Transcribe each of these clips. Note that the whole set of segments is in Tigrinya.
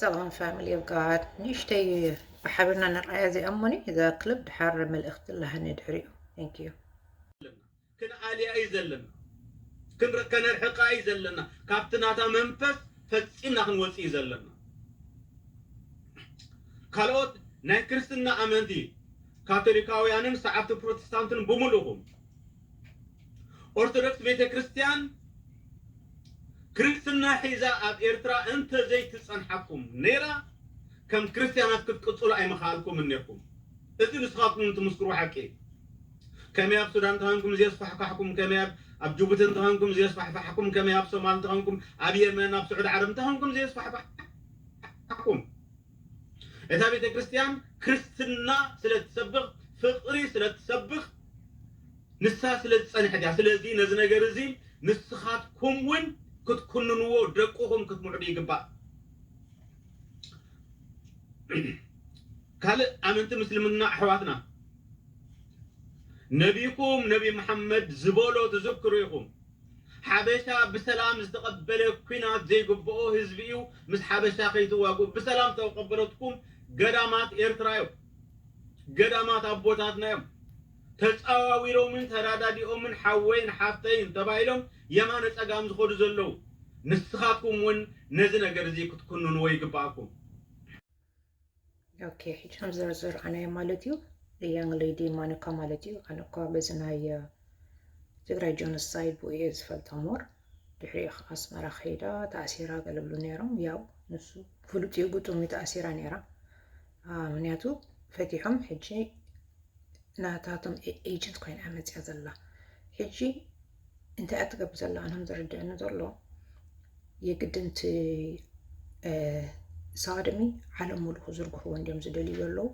ሰላም family of God፣ ንእሽተይ ብሓበርና ንርኣያ እዚኣ እሞኒ፣ እዛ ክልብ ድሓር መልእኽቲ ኣለሃኒ ድሕሪኡ። Thank you። ክንኣልያ እዩ ዘለና። ክንር- ከነርሕቃ እዩ ዘለና። ካብቲ ናታ መንፈስ ፈጺምና ክንወጽእ እዩ ዘለና። ካልኦት ናይ ክርስትና ኣመንቲ፣ ካቶሊካውያንን ሰዓብቲ ፕሮቴስታንትን ብምሉእኹም፣ ኦርቶዶክስ ቤተ ክርስቲያን ክርስትና ሒዛ ኣብ ኤርትራ እንተ ዘይትጸንሓኩም ነይራ፣ ከም ክርስትያናት ክትቅጽሉ ኣይምኸኣልኩምን ነይርኩም። እዚ ንስኻትኩም ትምስክሩ ሓቂ እዩ። ከመይ ኣብ ሱዳን እንተኾንኩም ዘየስፋሕፋሕኩም፣ ከመይ ኣብ ኣብ ጅቡቲ እንተኾንኩም ዘየስፋሕፋሕኩም፣ ከመይ ኣብ ሶማል እንተኾንኩም፣ ኣብ የመን፣ ኣብ ስዑዲ ዓረብ እንተኾንኩም ዘየስፋሕፋሕኩም። እታ ቤተ ክርስቲያን ክርስትና ስለ ትሰብኽ፣ ፍቕሪ ስለ ትሰብኽ፣ ንሳ ስለ ዝጸንሐት እያ። ስለዚ ነዚ ነገር እዚ ንስኻትኩም እውን ክትኩንንዎ፣ ደቅኹም ክትምዕዱ ይግባእ። ካልእ ኣመንቲ ምስልምና ኣሕዋትና፣ ነቢኹም ነቢ መሓመድ ዝበሎ ትዝክሩ ኢኹም። ሓበሻ ብሰላም ዝተቐበለ ኲናት ዘይግብኦ ህዝቢ እዩ። ምስ ሓበሻ ከይትዋግኡ። ብሰላም ተቐበለትኩም ገዳማት ኤርትራ እዮም። ገዳማት ኣቦታትና እዮም። ተጻዋዊሮምን ተራዳዲኦምን ሓወይን ሓፍተይን ተባሂሎም የማነ ጸጋም ዝኸዱ ዘለዉ። ንስኻትኩም እውን ነዚ ነገር እዚ ክትኩንንዎ ይግባእኩም። ኦኬ፣ ሕጂ ከም ዝርዝር ኣነ ማለት እዩ፣ the young lady ማን እኳ ማለት እዩ። ኣነ እኳ በዚ ናይ ትግራይ ጆኖሳይድ ብኡ እየ ዝፈልጣ more። ድሕሪኡ ከዓ ኣስመራ ከይዳ ተኣሲራ ገለ ብሉ ነይሮም። ያው ንሱ ፍሉጥ እዩ፣ ግጡም እዩ፣ ተኣሲራ ነይራ። ምክንያቱ ፈቲሖም ሕጂ ናታቶም ኤጀንት ኮይና እያ መፅያ ዘላ። ሕጂ እንታይ እያ ትገብር ዘላ? ኣነ ከም ዝርድአኒ ዘሎ የግድን እቲ ሳድሚ ዓለም ሙሉእ ክዝርግሕዎ እንዲዮም ዝደልዩ ዘለዉ።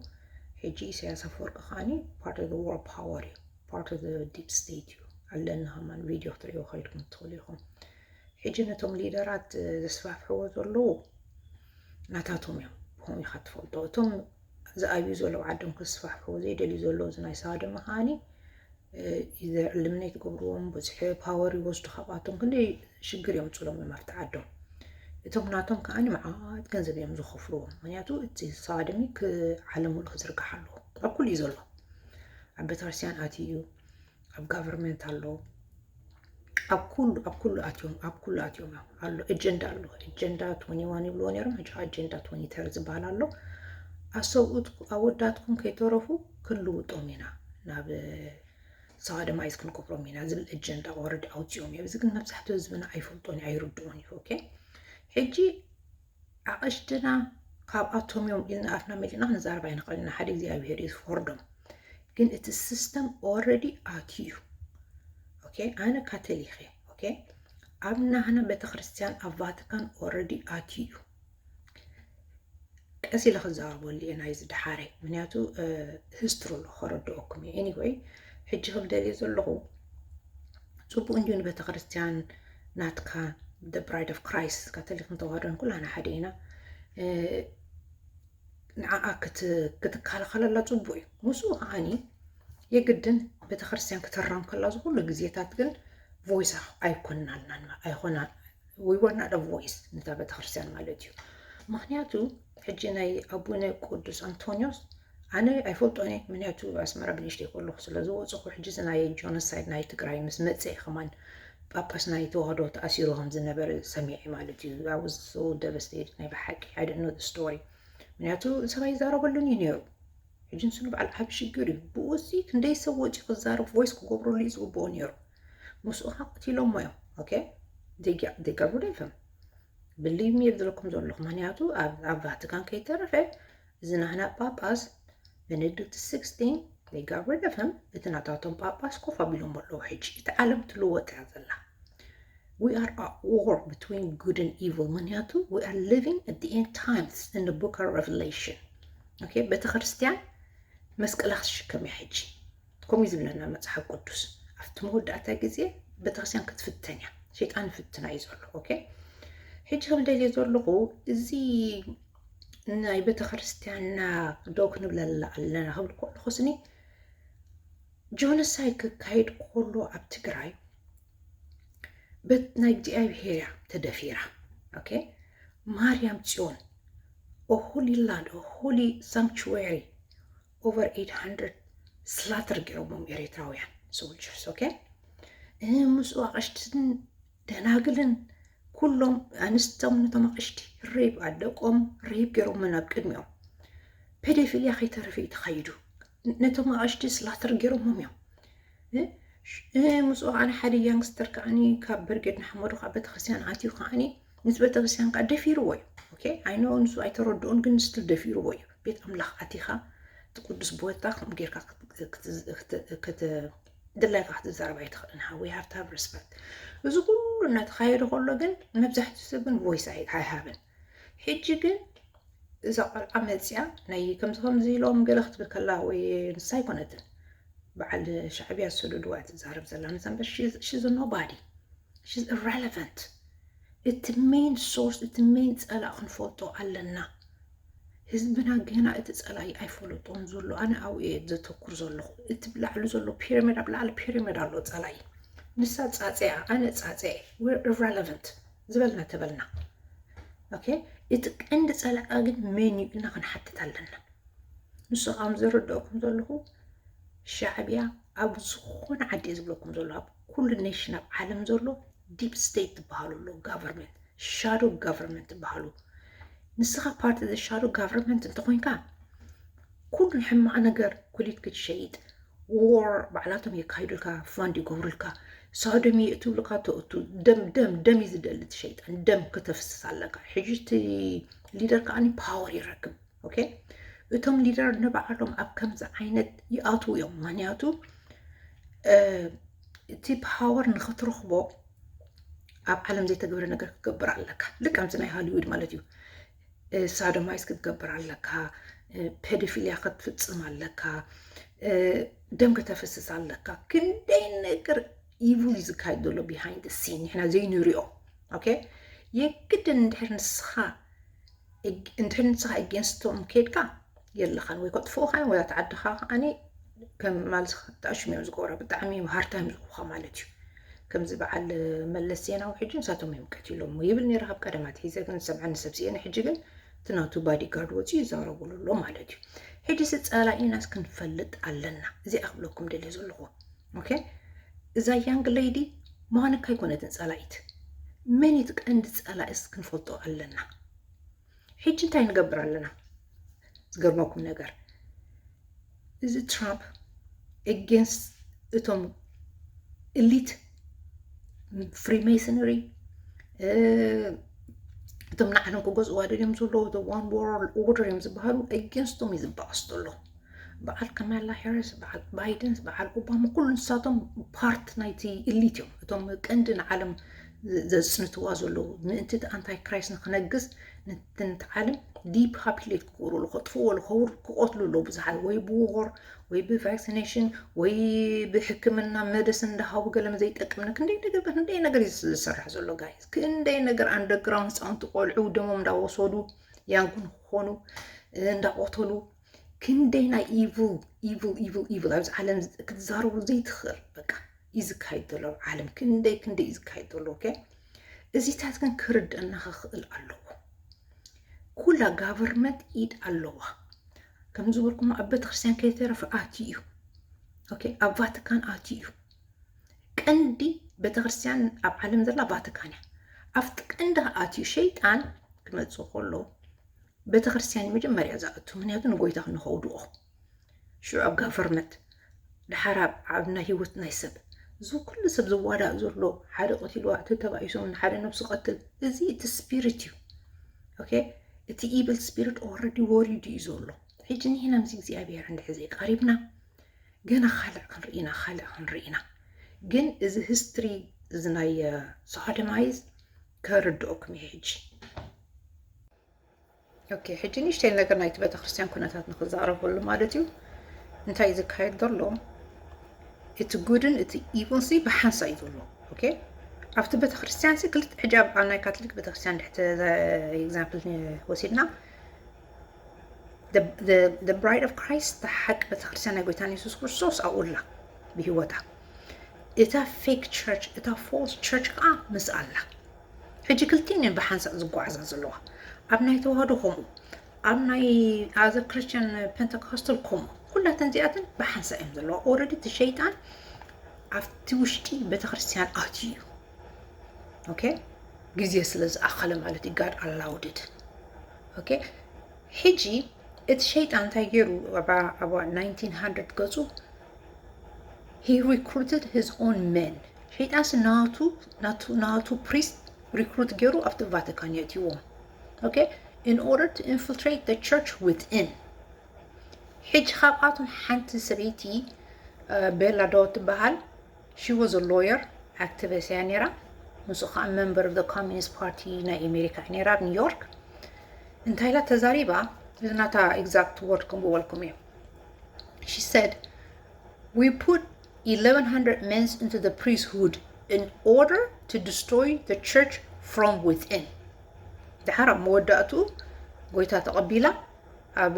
ሕጂ ኢሳያስ ኣፈወርቂ ከዓኒ part of the world power እዩ፣ part of the deep state እዩ ኣለኒ። ከማን ቪድዮ ክትሪእዎ ከይድኩም ትኽእሉ ኢኹም። ሕጂ ነቶም ሊደራት ዘስፋሕፍሕዎ ዘለዉ ናታቶም እዮም። ብኸምኡ ኢኻ ትፈልጦ። እቶም ዝኣብዩ ዘለዉ ዓዶም ክስፋሕፍሕዎ ዘይደልዩ ዘለዉ እዚ ናይ ሳድሚ ከዓኒ ኢዘር ኢሊሚኔት ይገብርዎም፣ ብዙሕ ፓወር ይወስዱ ካብኣቶም፣ ክንደይ ሽግር የምፅሎም እዮም ኣብቲ ዓዶም። እቶም ናቶም ከዓኒ መዓት ገንዘብ እዮም ዝኸፍልዎም። ምክንያቱ እቲ ሳድሚ ዓለም ሙሉእ ክዝርጋሕ ኣለዎ። ኣብ ኩሉ እዩ ዘሎ። ኣብ ቤተክርስትያን ኣትዩ እዩ፣ ኣብ ጋቨርንመንት ኣሎ፣ ኣብ ኩሉ ኣብ ኩሉ ኣትዮም ኣብ ኩሉ ኣትዮም እዮም ኣሎ። ኤጀንዳ ኣሎ። ኤጀንዳ ትወንቲ ዋን ይብልዎ ነይሮም፣ ሕጂ ኣጀንዳ ትወንቲ ተሪ ዝበሃል ኣሎ። ኣሰብኡት ኣወዳትኩም ከይተረፉ ክንልውጦም ኢና ናብ ሳድማይዝ ክንገብሮም ኢና ዝብል ኤጀንዳ ኦረዲ ኣውፂኦም እዮም። እዚ ግን መብዛሕትኡ ህዝብና ኣይፈልጦን እዩ፣ ኣይርድኦን እዩ። ኦኬ፣ ሕጂ ኣቕሽትና ካብኣቶም እዮም ኢልና ኣፍና መሊእና ክንዛረብ ኣይንኽእል ኢና። ሓደ እግዚኣብሄር እዩ ዝፈርዶም። ግን እቲ ሲስተም ኦረዲ ኣትዩ እዩ። ኦኬ፣ ኣነ ካቶሊክ እየ። ኦኬ፣ ኣብ ናህና ቤተክርስትያን ኣብ ቫቲካን ኦረዲ ኣትዩ እዩ። ቀስ ኢለ ክዛረበሉ እየ ናይዚ ደሓረ፣ ምክንያቱ ሂስትሪ ኣሎ ከረድኦኩም እየ። ኤኒወይ፣ ሕጂ ከም ደልየ ዘለኹ ጽቡቅ እንድዩ ንቤተክርስትያን ናትካ፣ the bride of Christ፣ ካቶሊክን ተዋህዶን ኩላና ሓደ ኢና። ንዓኣ ክትከላኸለላ ጽቡቅ እዩ። ምስኡ ከዓኒ የግድን ቤተክርስትያን ክትራም ከላ ዝኩሉ ግዜታት ግን ቮይስ ኣይኮንናልናን ኣይኮና we were not a voice ነታ ቤተክርስትያን ማለት እዩ። ምክንያቱ ሕጂ ናይ ኣቡነ ቅዱስ ኣንቶኒዮስ ኣነ ኣይፈልጦን እየ፣ ምክንያቱ ኣስመራ ብንእሽተይ ከለኹ ስለ ዝወፅኹ። ሕጂ እዚ ናይ ጆኖሳይድ ናይ ትግራይ ምስ መፀ ከማን ጳጳስ ናይ ተዋህዶ ተኣሲሩ ከም ዝነበረ ሰሚዐ ማለት እዩ። I was so devastated ናይ ብሓቂ። I didn't know the story። ምክንያቱ ሰብ ኣይዛረበሉን እዩ ነይሩ። ሕጂ ንሱ ንባዕሉ ዓቢ ሽግር እዩ። ብኡ እዚ ክንደይ ሰብ ወፂኡ ክዛረብ ቮይስ ክገብረሉ እዩ ዝግብኦ ነይሩ። ምስኡ ከዓ ቀቲሎሞ እዮም። ኦኬ፣ they got rid of him። ብሊቭ ሚ ዝብለኩም ዘለኹ፣ ምክንያቱ ኣብ ቫቲካን ከይተረፈ እዚ ናህና ጳጳስ ቤኔዲክት ሲክስቲን they got rid of him። እቲ ናታቶም ጳጳስ ኮፍ ኣቢሎም ኣለዉ። ሕጂ እቲ ዓለም ትልወጥ እያ ዘላ። We are at war between good and evil። ምክንያቱ we are living at the end times in the book of Revelation። ኦኬ፣ ቤተክርስትያን መስቀላ ክትሽከም እያ ሕጂ። ከምኡ እዩ ዝብለና መጽሓፍ ቅዱስ። ኣብቲ መወዳእታ ግዜ ቤተክርስትያን ክትፍተን እያ። ሸይጣን ይፍትና እዩ ዘሎ። ኦኬ፣ ሕጂ ከም ደልየ ዘለኹ እዚ ናይ ቤተክርስትያንና ደው ክንብለላ ኣለና ክብል ከለኹ ስኒ ጆኖሳይድ ክካየድ ከሎ ኣብ ትግራይ በት ናይ እግዚኣብሄር እያ ተደፊራ። ኦኬ፣ ማርያም ጽዮን a holy land, a holy sanctuary, over eight hundred slaughter ገይሮሞም ኤርትራውያን soldiers። Okay፣ ምስኡ ኣቕሽትን ደናግልን ኩሎም ኣንስቶም ነቶም ኣቕሽቲ ሬብ ኣደቆም ሬብ ገይሮም ናብ ቅድሚኦም። ፔዶፊልያ ከይተረፈ እዩ ተኻይዱ። ነቶም ኣቕሽቲ slaughter ገይሮሞም እዮም። ምስኡ ከዓኒ ሓደ ያንግስተር ከዓኒ ካብ ብርጌድ ንሓመዱ ካብ ቤተክርስትያን ኣትዩ ከዓኒ ምስ ቤተክርስትያን ከዓ ደፊርዎ እዩ። Okay፣ I know ንሱ ኣይተረድኦን ግን still ደፊርዎ እዩ። ቤት ኣምላኽ ኣቲኻ እቲ ቅዱስ ቦታ ከምኡ ጌርካ ድላይካ ክትዛረብ ኣይትኽእልን። We have to have respect። እዚ ኩሉ እናተኻየደ ከሎ ግን መብዛሕትኡ ሰብ ግን voice ኣይሃብን። ሕጂ ግን እዛ ቆልዓ መፅያ ናይ ከምዚ ከምዚ ኢሎም ገለ ክትብል ከላ ወይ ንሳ ኣይኮነትን፣ በዓል ሻዕብያ ዝሰደድዋ ትዛረብ ዘላ ነዘንበር she's a nobody, she's irrelevant። እቲ main source፣ እቲ main ፀላእ ክንፈልጦ ኣለና። ህዝብና ገና እቲ ፀላኢ ኣይፈለጦን ዘሎ። ኣነ ኣብኡ እየ ዘተኩር ዘለኹ። እቲ ብላዕሊ ዘሎ ፒራሚድ፣ ኣብ ላዕሊ ፒራሚድ ኣሎ ፀላኢ። ንሳ ፃፀያ፣ ኣነ ፃፀየ። We're irrelevant ዝበልና ተበልና። Okay፣ እቲ ቀንዲ ፀላኢ ግን መን እዩ ኢልና ክንሓትት ኣለና። ንሱ ከም ዝርድኦኩም ዘለኹ ሻዕብያ ኣብ ዝኾነ ዓዲ እየ ዝብለኩም ዘሎ ኣብ ኩሉ ኔሽን ኣብ ዓለም ዘሎ deep state ዝበሃሉ ኣሎ government፣ shadow government ዝበሃሉ። ንስኻ part of the shadow government እንተኾይንካ ኩሉ ሕማቕ ነገር ኩሊት ክትሸይጥ፣ war ባዕላቶም የካይዱልካ፣ fund ይገብሩልካ፣ ሳዶሚ የእትውልካ፣ ተእቱ ደም ደም ደም እዩ ዝደሊ እቲ ሸይጣን፣ ደም ከተፍስስ ኣለካ። ሕጂ እቲ leader ከዓኒ power ይረክብ። Okay፣ እቶም leader ንባዕሎም ኣብ ከምዚ ዓይነት ይኣትዉ እዮም። ምክንያቱ እቲ power ንክትረኽቦ ኣብ ዓለም ዘይተገብረ ነገር ክትገብር ኣለካ። ልክዕ ከምዚ ናይ Hollywood ማለት እዩ። ሳዶማይዝ ክትገብር ኣለካ፣ ፔዶፊልያ ክትፍፅም ኣለካ፣ ደም ከተፍስስ ኣለካ። ክንደይ ነገር evil እዩ ዝካየድ ዘሎ behind the scene ንሕና ዘይንሪኦ። Okay፣ የግድን እንድሕር ንስኻ እንድሕር ንስኻ against ቶም ከይድካ የለኻን ወይ ከጥፍኡኻ ወይ ኣቲ ዓድኻ ከዓኒ ከም ማለት ተኣሽሙ እዮም ዝገብራ፣ ብጣዕሚ hard time ዝህቡኻ ማለት እዩ። ከምዚ በዓል መለስ ዜናዊ ሕጂ ንሳቶም እዮም ቀቲሎሞ ይብል ነይረ ካብ ቀደም ኣትሒዘ፣ ግን ዝሰምዐኒ ሰብ ስኢነ። ሕጂ ግን እቲ ናቱ body guard ወፂኡ ይዛረበሉ ኣሎ ማለት እዩ። ሕጂ እዚ ፀላኢናስ ክንፈልጥ ኣለና። እዚኣ ክብለኩም ደልየ ዘለኹ። Okay፣ እዛ young lady ማንካ ኣይኮነትን ፀላኢት፣ መን እዩ እቲ ቀንዲ ፀላኢስ ክንፈልጦ ኣለና። ሕጂ እንታይ ንገብር ኣለና? ዝገርመኩም ነገር እዚ ትራምፕ against እቶም elite Freemasonry፣ እቶም ንዓለም ክገዝእዋ ደልዮም ዘለዉ the one world order እዮም ዝበሃሉ against ቶም እዩ ዝበኣስ ዘሎ። በዓል ካማላ ሃሪስ፣ በዓል ባይደንስ፣ በዓል ኦባማ ኩሉ ንሳቶም part ናይቲ elite እዮም። እቶም ቀንዲ ንዓለም ዘፅንትዋ ዘለዉ ምእንቲ እቲ ኣንታይ ክራይስት ንክነግስ ነቲ ዓለም depopulate ክገብሩ ኣለዉ፣ ከጥፍእዎ ኣለዉ፣ ክቐትሉ ኣለዉ ብዙሓት ወይ ብ war ወይ ብ vaccination ወይ ብሕክምና medicine እንዳሃቡ ገለ ዘይጠቅምና ክንደይ ነገር ክንደይ ነገር እዩ ዝሰርሕ ዘሎ guys። ክንደይ ነገር underground ህፃውንቲ ቆልዑ ደሞም እንዳወሰዱ ያንጉን ክኾኑ እንዳቆተሉ ክንደይ ናይ evil evil evil evil ኣብዚ ዓለም ክትዛረቡ ዘይትኽእል በቃ እዩ ዝካየድ ዘሎ ኣብ ዓለም። ክንደይ ክንደይ እዩ ዝካየድ ዘሎ። Okay፣ እዚታት ግን ክርደአና ክኽእል ኣለዎ። ኩላ government ኢድ ኣለዋ። ከም ዝበልኩም ኣብ ቤተክርስትያን ከይተረፈ ኣትዩ እዩ። Okay፣ ኣብ ቫቲካን ኣትዩ እዩ። ቀንዲ ቤተክርስትያን ኣብ ዓለም ዘላ ቫቲካን እያ። ኣብቲ ቀንዲ ኣትዩ ሸይጣን ክመፅእ ከሎ ቤተክርስትያን መጀመርያ ዝኣቱ፣ ምክንያቱ ንጎይታ ንኸውድኦ ሽዑ ኣብ government ድሓር ኣብ ናይ ህይወት ናይ ሰብ እዚ ኩሉ ሰብ ዝዋዳእ ዘሎ ሓደ ቀቲልዋ እቲ ተባኢሶም ንሓደ ነብሱ ቀትል እዚ እቲ spirit እዩ። Okay፣ እቲ evil spirit already ወሪዱ እዩ ዘሎ። ሕጂ ንሕና ምስ እግዚኣብሔር እንድሕር ዘይቀሪብና ገና ካልዕ ክንርኢ ኢና ካልዕ ክንርኢ ኢና። ግን እዚ history እዚ ናይ sodomize ከርድኦኩም እየ ሕጂ። Okay፣ ሕጂ ንእሽተይ ነገር ናይቲ ቤተክርስትያን ኩነታት ንክዛረበሉ ማለት እዩ። እንታይ ዝካየድ ዘሎ እቲ ጉድን እቲ evil ሲ ብሓንሳ እዩ ዘሎ። Okay፣ ኣብቲ ቤተክርስትያን ሲ ክልተ ሕጂ ኣብ ናይ ካቶሊክ ቤተክርስትያን ድሕቲ example ወሲድና the bride of Christ ሓቂ ቤተክርስትያን ናይ ጎይታን የሱስ ክርስቶስ ኣብኡ ኣላ ብህይወታ። እታ fake church እታ false church ከዓ ምስ ኣላ። ሕጂ ክልቲኤን እየን ብሓንሳእ ዝጓዓዛ ዘለዋ። ኣብ ናይ ተዋህዶ ከምኡ፣ ኣብ ናይ ኣዘ ክርስቲያን ፔንተኮስታል ኮሞ ኩላተን እዚኣተን ብሓንሳ እዮም ዘለዋ። ኦረዲ እቲ ሸይጣን ኣብቲ ውሽጢ ቤተክርስትያን ኣትዩ እዩ። ኦኬ፣ ግዜ ስለ ዝኣኸለ ማለት እዩ። God allowed it። ኦኬ፣ ሕጂ እቲ ሸይጣን እንታይ ገይሩ? ኣብ ናይንቲን ሃንድረድ ገጹ he recruited his own men። ሸይጣንስ ናቱ ናቱ ናቱ ፕሪስት ሪክሩት ገይሩ ኣብቲ ቫቲካን የእትይዎም። ኦኬ፣ in order to infiltrate the church within። ሕጂ ካብኣቶም ሓንቲ ሰበይቲ ቤላ ዶ ትበሃል። She was a lawyer፣ ኣክቲቪስት እያ ነይራ። ንሱ ከዓ member of the Communist Party ናይ ኣሜሪካ እያ ነይራ ኣብ ኒውዮርክ። እንታይ ኢላ ተዛሪባ? እዚ ናታ exact word ከምብበልኩም እዩ። She said, "We put eleven hundred men into the priesthood in order to destroy the church from within." ድሓር ኣብ መወዳእቱ ጎይታ ተቐቢላ ኣብ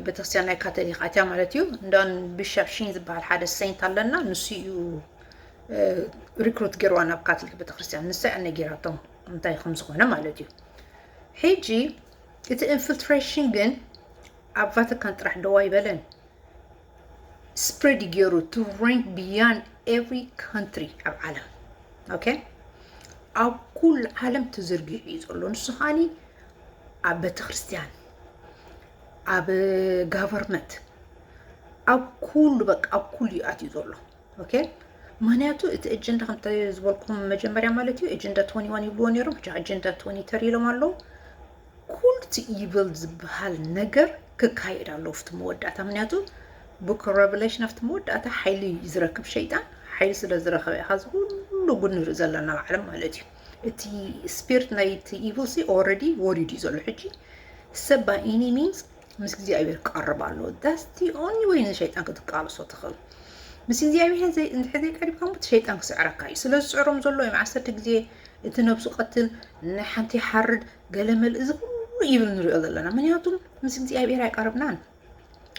ቤተክርስትያን ናይ ካቶሊክ ኣትያ ማለት እዩ። እንዳን ቢሻፕ ሺን ዝበሃል ሓደ ሰይንት ኣለና፣ ንሱ እዩ ሪክሩት ገይርዋ ናብ ካቶሊክ ቤተክርስትያን። ንሳ እያ ነጊራቶም እንታይ ከም ዝኾነ ማለት እዩ። ሕጂ እቲ ኢንፊልትሬሽን ግን ኣብ ቫቲካን ጥራሕ ደው ኣይበለን፣ ስፕሬድ ገይሩ to rank beyond every country ኣብ ዓለም። ኦኬ፣ ኣብ ኩሉ ዓለም ተዘርጊሑ እዩ ዘሎ። ንሱ ከዓኒ ኣብ ቤተክርስትያን፣ ኣብ ጋቨርመንት፣ ኣብ ኩሉ በቃ ኣብ ኩሉ እዩ ኣትዩ ዘሎ። ኦኬ፣ ምክንያቱ እቲ እጀንዳ ከምተ ዝበልኩም መጀመርያ ማለት እዩ እጀንዳ ትወንቲ ዋን ይብልዎ ነይሮም፣ ሕጂ እጀንዳ ትወንቲ ተሪ ኢሎም ኣለዉ። ኩሉ እቲ ኢቭል ዝበሃል ነገር ክካየድ ኣለዎ ኣብቲ መወዳእታ። ምክንያቱ ቡክ ሬቨሌሽን ኣብቲ መወዳእታ ሓይሊ እዩ ዝረክብ ሸይጣን። ሓይሊ ስለ ዝረኸበ ኢኻ እዚ ኩሉ ጉድ ንርኢ ዘለና ኣብ ዓለም ማለት እዩ። እቲ ስፒሪት ናይ እቲ ኢቭል ሲ ኦረዲ ወሪዱ እዩ ዘሎ። ሕጂ ሰብ by any means ምስ እግዚኣብሔር ክቀርብ ኣለዎ። That's the only way ንሸይጣን ክትቃለሶ ትኽእል። ምስ እግዚኣብሔር ዘይ- እንድሕር ዘይቀሪብካ እሞ እቲ ሸይጣን ክስዕረካ እዩ። ስለ ዝስዕሮም ዘሎ እዮም ዓሰርተ ግዜ እቲ ነብሱ ቀትል፣ ንሓንቲ ይሓርድ፣ ገለመል፣ እዚ ኩሉ ኢቭል ንሪኦ ዘለና። ምክንያቱም ምስ እግዚኣብሔር ኣይቀረብናን።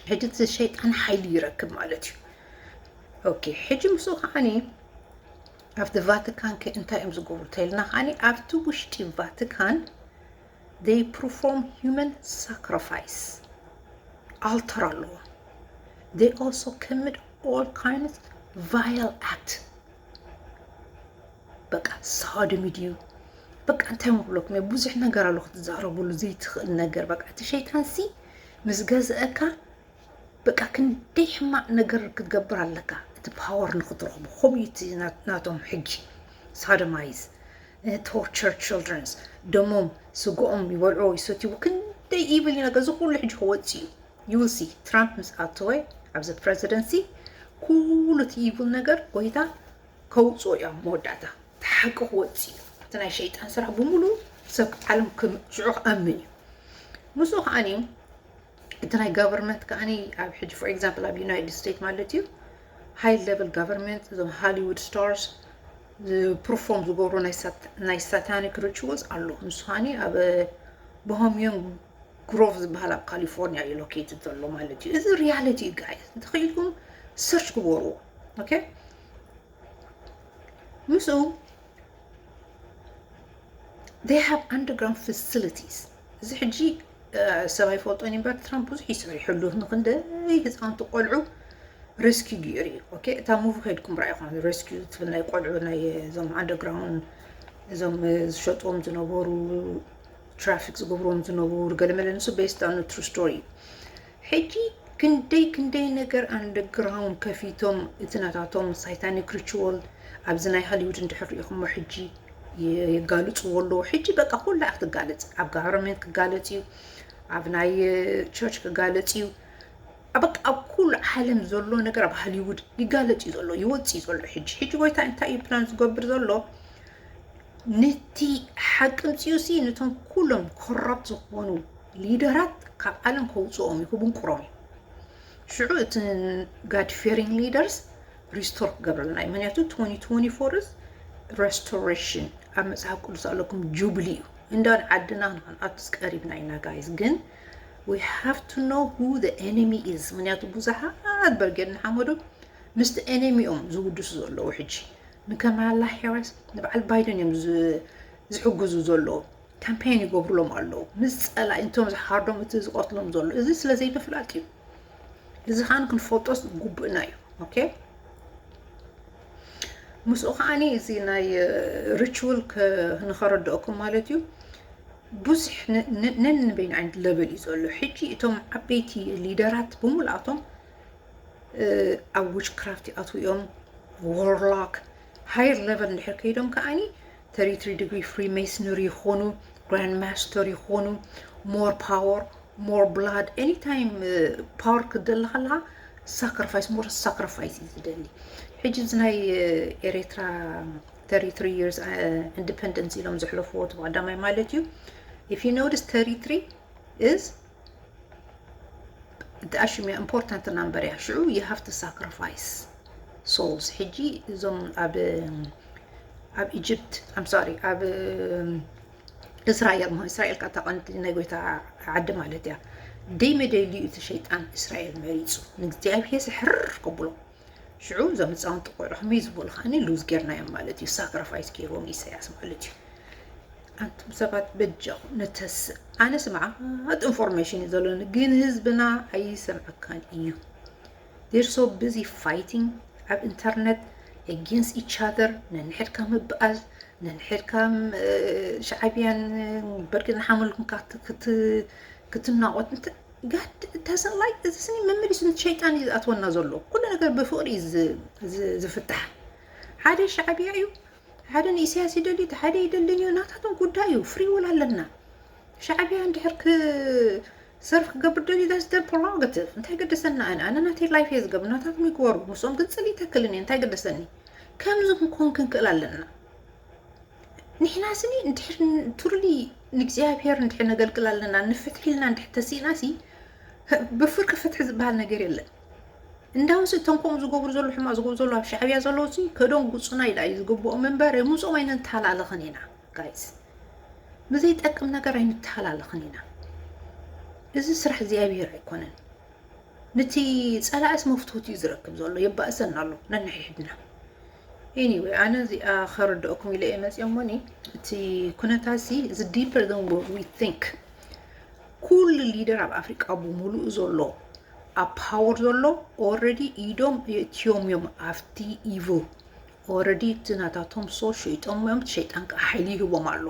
ሕጂ እቲ ሸይጣን ሓይሊ ይረክብ ማለት እዩ። ኦኬ፣ ሕጂ ምስኡ ከዓኒ ኣብቲ ቫቲካን ከ እንታይ እዮም ዝገብሩ ተይልና ከዓኒ ኣብቲ ውሽጢ ቫቲካን they perform human sacrifice፣ ኣልተር ኣለዎ። They also commit all kinds vile act። በቃ ሳዶሚ ድዩ፣ በቃ እንታይ ምብለኩም እየ፣ ብዙሕ ነገር ኣሎ ክትዛረብሉ ዘይትኽእል ነገር። በቃ እቲ ሸይጣን ሲ ምስ ገዝአካ በቃ ክንደይ ሕማቕ ነገር ክትገብር ኣለካ እቲ ፓወር ንክትረኽቡ። ከምኡ እዩ እቲ ናት- ናቶም ሕጊ። ሳዶማይዝ፣ ቶርቸር ችልድረንስ፣ ደሞም ስግኦም ይበልዑ ይሰትይዎ። ክንደይ ኢቭል ነገር እዚ ኩሉ ሕጂ ክወፅእ እዩ። You will see ትራምፕ ምስ ኣተወ ኣብዚ ፕረዚደንሲ ኩሉ እቲ ኢቭል ነገር ጎይታ ከውፅኦ እዮም መወዳእታ። እቲ ሓቂ ክወፅእ እዩ። እቲ ናይ ሸይጣን ስራሕ ብምሉ ሰብ ዓለም ክም- ሽዑ ክኣምን እዩ። ምስኡ ከዓኒ እቲ ናይ ጋቨርንመንት ከዓኒ ኣብ ሕጂ for example ኣብ ዩናይትድ ስቴትስ ማለት እዩ ሃይ ሌቨል ጋቨርንመንት እዞም ሃሊውድ ስታርስ ፕርፎርም ዝገብሩ ናይ ሳት- ናይ ሳታኒክ ሪቹዋልስ ኣሎ። ንሱ ከዓኒ ኣብ ቦሆሚዮን ግሮቭ ዝበሃል ኣብ ካሊፎርኒያ እዩ ሎኬትድ ዘሎ ማለት እዩ። እዚ ሪያሊቲ እዩ ጋይስ፣ እንተኽኢልኩም ሰርች ግበርዎ። ኦኬ፣ ምስኡ they have underground facilities። እዚ ሕጂ ሰብ ኣይፈልጦን እምበር ትራምፕ ብዙሕ ይሰሪሐሉ። ንክንደይ ህፃውንቲ ቆልዑ ሬስኪው ገይሩ እዩ። ኦኬ፣ እታ ሙቪ ከይድኩም ርኣይኹም ሬስኪው ትብል ናይ ቆልዑ ናይ እዞም ኣንደርግራውንድ እዞም ዝሸጥዎም ዝነበሩ ትራፊክ ዝገብርዎም ዝነበሩ ገለመለ ንሱ based on true story። ሕጂ ክንደይ ክንደይ ነገር ኣንደርግራውንድ ከፊቶም እቲ ናታቶም ሳይታኒክ ሪቹዋል ኣብዚ ናይ ሆሊውድ እንድሕር ሪኢኹሞ ሕጂ የጋልፅዎ ኣለዉ። ሕጂ በቃ ኩላ ክትጋለፅ ኣብ ጋቨርንመንት ክጋለፅ እዩ፣ ኣብ ናይ ቸርች ክጋለፅ እዩ። በቃ ኣብ ኩሉ ዓለም ዘሎ ነገር ኣብ ሃሊውድ ይጋለፅ እዩ ዘሎ፣ ይወፅእ እዩ ዘሎ። ሕጂ ሕጂ ጎይታ እንታይ እዩ ፕላን ዝገብር ዘሎ? ነቲ ሓቂ ምፅኡ ሲ ነቶም ኩሎም ኮራፕት ዝኾኑ ሊደራት ካብ ዓለም ከውፅኦም እዩ፣ ክብንቁሮም እዩ። ሽዑ እቲ God fearing leaders ሪስቶር ክገብረልና እዩ። ምክንያቱ twenty twenty-four is restoration። ኣብ መፅሓፍ ቅዱስ ኣለኩም ጁብሊ እዩ። እንዳን ዓድና ንክንኣቱስ ቀሪብና ኢና ጋይዝ። ግን we have to know who the enemy is። ምክንያቱ ብዙሓት በርጌድ ንሓመዱ ምስቲ ኤነሚ እዮም ዝውድሱ ዘለዉ። ሕጂ ንከማላ ሃሪስ ንበዓል ባይደን እዮም ዝ- ዝሕግዙ ዘለዉ። ካምፔን ይገብሩሎም ኣለዉ ምስ ጸላኢ፣ እንቶም ዝሓርዶም እቲ ዝቐትሎም ዘሎ። እዚ ስለ ዘይምፍላጥ እዩ። እዚ ከኣ ክንፈልጦስ ግቡእና እዩ። ኦኬ፣ ምስኡ ከዓኒ እዚ ናይ ሪቹዋል ንኸረድኦኩም ማለት እዩ። ብዙሕ ነንበይኑ ዓይነት ለበል እዩ ዘሎ። ሕጂ እቶም ዓበይቲ ሊደራት ብምልኣቶም ኣብ ዊች ክራፍት ይኣትዉ እዮም። ዎርሎክ ሃየር ለቨል እንድሕር ከይዶም ከዓኒ ተሪትሪ ዲግሪ ፍሪ ሜስነሪ ይኾኑ፣ ግራንድ ማስተር ይኾኑ። ሞር ፓወር፣ ሞር ብላድ። ኤኒታይም ፓወር ክደሊ ከለካ ሳክሪፋይስ፣ ሞር ሳክሪፋይስ እዩ ዝደሊ። ሕጂ እዚ ናይ ኤርትራ thirty three years independence ኢሎም ዘሕለፍዎ እቲ ቀዳማይ ማለት እዩ። If you notice, thirty three is እቲ ኣሽም important number እያ። ሽዑ you have to sacrifice souls። ሕጂ እዞም ኣብ ኣብ ኢጅፕት፣ I'm sorry፣ ኣብ እስራኤል፣ እስራኤል ካታ ቀንዲ ናይ ጎይታ ዓዲ ማለት እያ። ደይ መደልዩ እቲ ሸይጣን እስራኤል መሪፁ ንእግዚኣብሔር ሕርር ከብሎ። ሽዑ እዞም ህፃውንቲ ቆልዑ ከመይ ዝበሉ ከዓኒ ሉዝ ጌርናዮም ማለት እዩ። ሳክሪፋይስ ገይርዎም ኢሳያስ ማለት እዩ። ኣንቱም ሰባት በጃኹም ንተስእ። ኣነስ መዓት ኢንፎርሜሽን እዩ ዘለኒ፣ ግን ህዝብና ኣይሰምዐካን እዩ። They're so busy fighting ኣብ ኢንተርነት against each other፣ ነንሕድካ ምብኣል፣ ነንሕድካ ሻዕብያን በርቂ ንሓመልኩም ክትናቆት። God doesn't like this። እዚ ስኒ መመሊሱ ሸይጣን እዩ ዝኣትወና ዘሎ። ኩሉ ነገር ብፍቕሪ እዩ ዝፍታሕ። ሓደ ሻዕብያ እዩ፣ ሓደ ንኢሳያስ ይደሊ፣ ሓደ ይደልን እዩ። ናታቶም ጉዳይ እዩ። ፍሪ ውል ኣለና። ሻዕብያ እንድሕር ክሰርፍ ክገብር ደሊ that's their prerogative። እንታይ ገደሰና? ኣነ ኣነ ናተይ ላይፍ እየ ዝገብር፣ ናታቶም ይግበሩ። ምስኦም ግን ጽል ይተክልን እየ። እንታይ ገደሰኒ? ከምዚ ክንኮን ክንክእል ኣለና። ንሕና ስኒ እንድሕር ትሩሊ ንእግዚኣብሔር እንድሕር ነገልግል ኣለና፣ ንፍትሒ ኢልና እንድሕር ተሲእና ሲ ብፍርቂ ፍትሒ ዝበሃል ነገር የለን። እንዳውስ እቶም ከምኡ ዝገብሩ ዘለዉ፣ ሕማቕ ዝገብሩ ዘለዉ፣ ኣብ ሻዕብያ ዘለዉ ሲ ከደንጉጹና ኢላ እዩ ዝግብኦም እምበር፣ ምስኦም ኣይንተሃላለኽን ኢና ጋይስ። ብዘይጠቅም ነገር ኣይንተሃላለኽን ኢና። እዚ ስራሕ እግዚኣብሔር ኣይኮነን። ነቲ ጸላእስ መፍትወት እዩ ዝረክብ ዘሎ፣ የባእሰና ኣሎ ነንሕድና። Anyway፣ ኣነ እዚኣ ከረድኦኩም ኢለ እየ መጽእ እሞኒ፣ እቲ ኩነታት ሲ is deeper than what we think። ኩሉ ሊደር ኣብ ኣፍሪቃ ብምሉኡ ዘሎ ኣብ ፓወር ዘሎ ኦረዲ ኢዶም የእትዮም እዮም ኣብቲ ኢቭል። ኦረዲ እቲ ናታቶም ሶ ሸይጦም እዮም፣ ሸይጣን ከዓ ሓይሊ ይህቦም ኣሎ።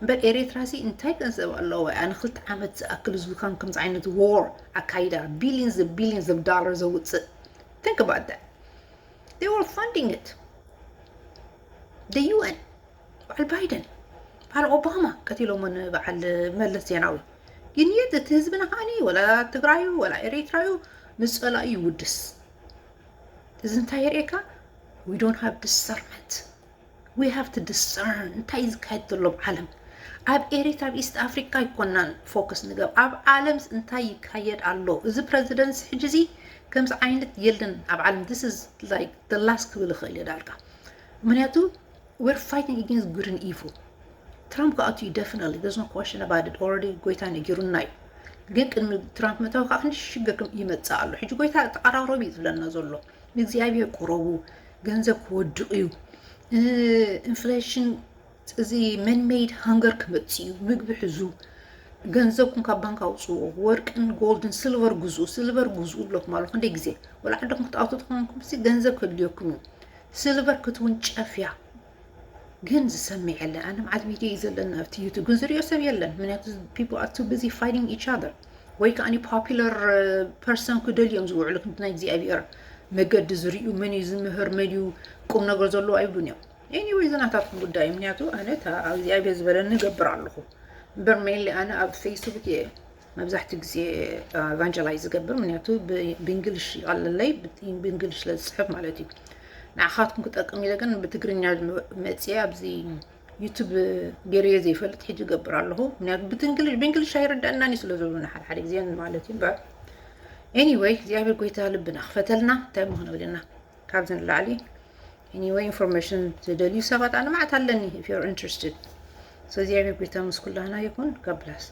እምበር ኤሬትራ ሲ እንታይ ገንዘብ ኣለዎ? ኣነ ክልተ ዓመት ዝኣክል ህዝቢ ከም ከምዚ ዓይነት ዎር ኣካይዳ ቢሊንስ ቢሊንስ ኦፍ ዶላር ዘውፅእ። Think about that። They were funding it። The U N፣ በዓል ባይደን፣ በዓል ኦባማ ቀቲሎሞ ንበዓል መለስ ዜናዊ። ግን የት እቲ ህዝብና ከዓኒ ወላ ትግራዩ ወላ ኤሬትራዩ ምስ ጸላኢ ይውድስ። እዚ እንታይ የርእየካ? We don't have discernment። We have to discern እንታይ እዩ ዝካየድ ዘሎ ኣብ ዓለም። ኣብ ኤሪትራ፣ ኣብ ኢስት ኣፍሪካ ኣይኮናን ፎከስ ንገብ፣ ኣብ ዓለምስ እንታይ ይካየድ ኣሎ? እዚ ፕረዚደንትስ ሕጂ እዚ ከምዚ ዓይነት የለን ኣብ ዓለም። This is like the last ክብል ይኽእል እየ ዳርጋ። ምክንያቱ we're fighting against good and evil። ትራምፕ ክኣቱ እዩ definitely, there's no question about it. Already ጎይታ ነጊሩና እዩ። ግን ቅድሚ ትራምፕ ምእታው ከዓ ክንዲ ሽግር ክም ይመፅእ ኣሎ። ሕጂ ጎይታ ተቐራረቡ እዩ ዝብለና ዘሎ። ንእግዚኣብሔር ቁረቡ፣ ገንዘብ ክወድቕ እዩ። ኢንፍሌሽን፣ እዚ መንሜድ ሃንገር ክመፅእ እዩ። ምግቢ ሕዙ፣ ገንዘብኩም ካብ ባንክ ኣውፅዎ። ወርቅን ጎልድን፣ ስልቨር ግዝኡ፣ ስልቨር ግዝኡ ብለኩም ኣሎ ክንደይ ግዜ። ወላ ዓድኩም ክትኣቱ ተኾንኩም ሲ ገንዘብ ከድልየኩም እዩ። ስልቨር ክትውንጨፍ እያ። ግን ዝሰምዕ የለን። ኣነ መዓት ቪድዮ እዩ ዘለኒ ኣብቲ ዩቱብ፣ ግን ዝሪኦ ሰብ የለን። ምክንያቱ people are too busy fighting each other። ወይ ከዓ ፖፑለር ፐርሰን ክደልዩ እዮም ዝውዕሉ። ክንዲ ናይ እግዚኣብሔር መገዲ ዝርእዩ፣ መን እዩ ዝምህር፣ መን እዩ ቁም ነገር ዘለዎ ኣይብሉን እዮም። Anyway፣ እዚ ናታትኩም ጉዳይ እዩ። ምክንያቱ ኣነ እታ እግዚኣብሔር ዝበለኒ እገብር ኣለኹ እምበር፣ ሜይንሊ ኣነ ኣብ ፌስቡክ እየ መብዛሕትኡ ግዜ ኢቫንጀላይዝ ዝገብር፣ ምክንያቱ ብ-፣ ብእንግሊሽ ይቐለለይ፣ ብ-፣ ብእንግሊሽ ስለ ዝፅሕፍ ማለት እዩ። ንዓኻትኩም ክጠቅም ኢለ ግን ብትግርኛ መፅየ ኣብዚ ዩቱብ ገይረዮ ዘይፈልጥ ሕጂ እገብር ኣለኹ። ምክንያቱ ብትንግሊሽ፣ ብእንግሊሽ ኣይርደአናን እዩ ስለ ዝብሉና ሓደ ሓደ ግዜ ማለት እዩ። እምበር ኤኒወይ እግዚኣብሔር ጎይታ ልብና ክፈተልና፣ እንታይ እሞ ክንብል ኢና ካብዚ ንላዕሊ። Anyway፣ ኢንፎርሜሽን ዝደልዩ ሰባት ኣነ መዓት ኣለኒ፣ if you're interested። So እግዚኣብሔር ጎይታ ምስ ኩላህና ይኹን። God bless።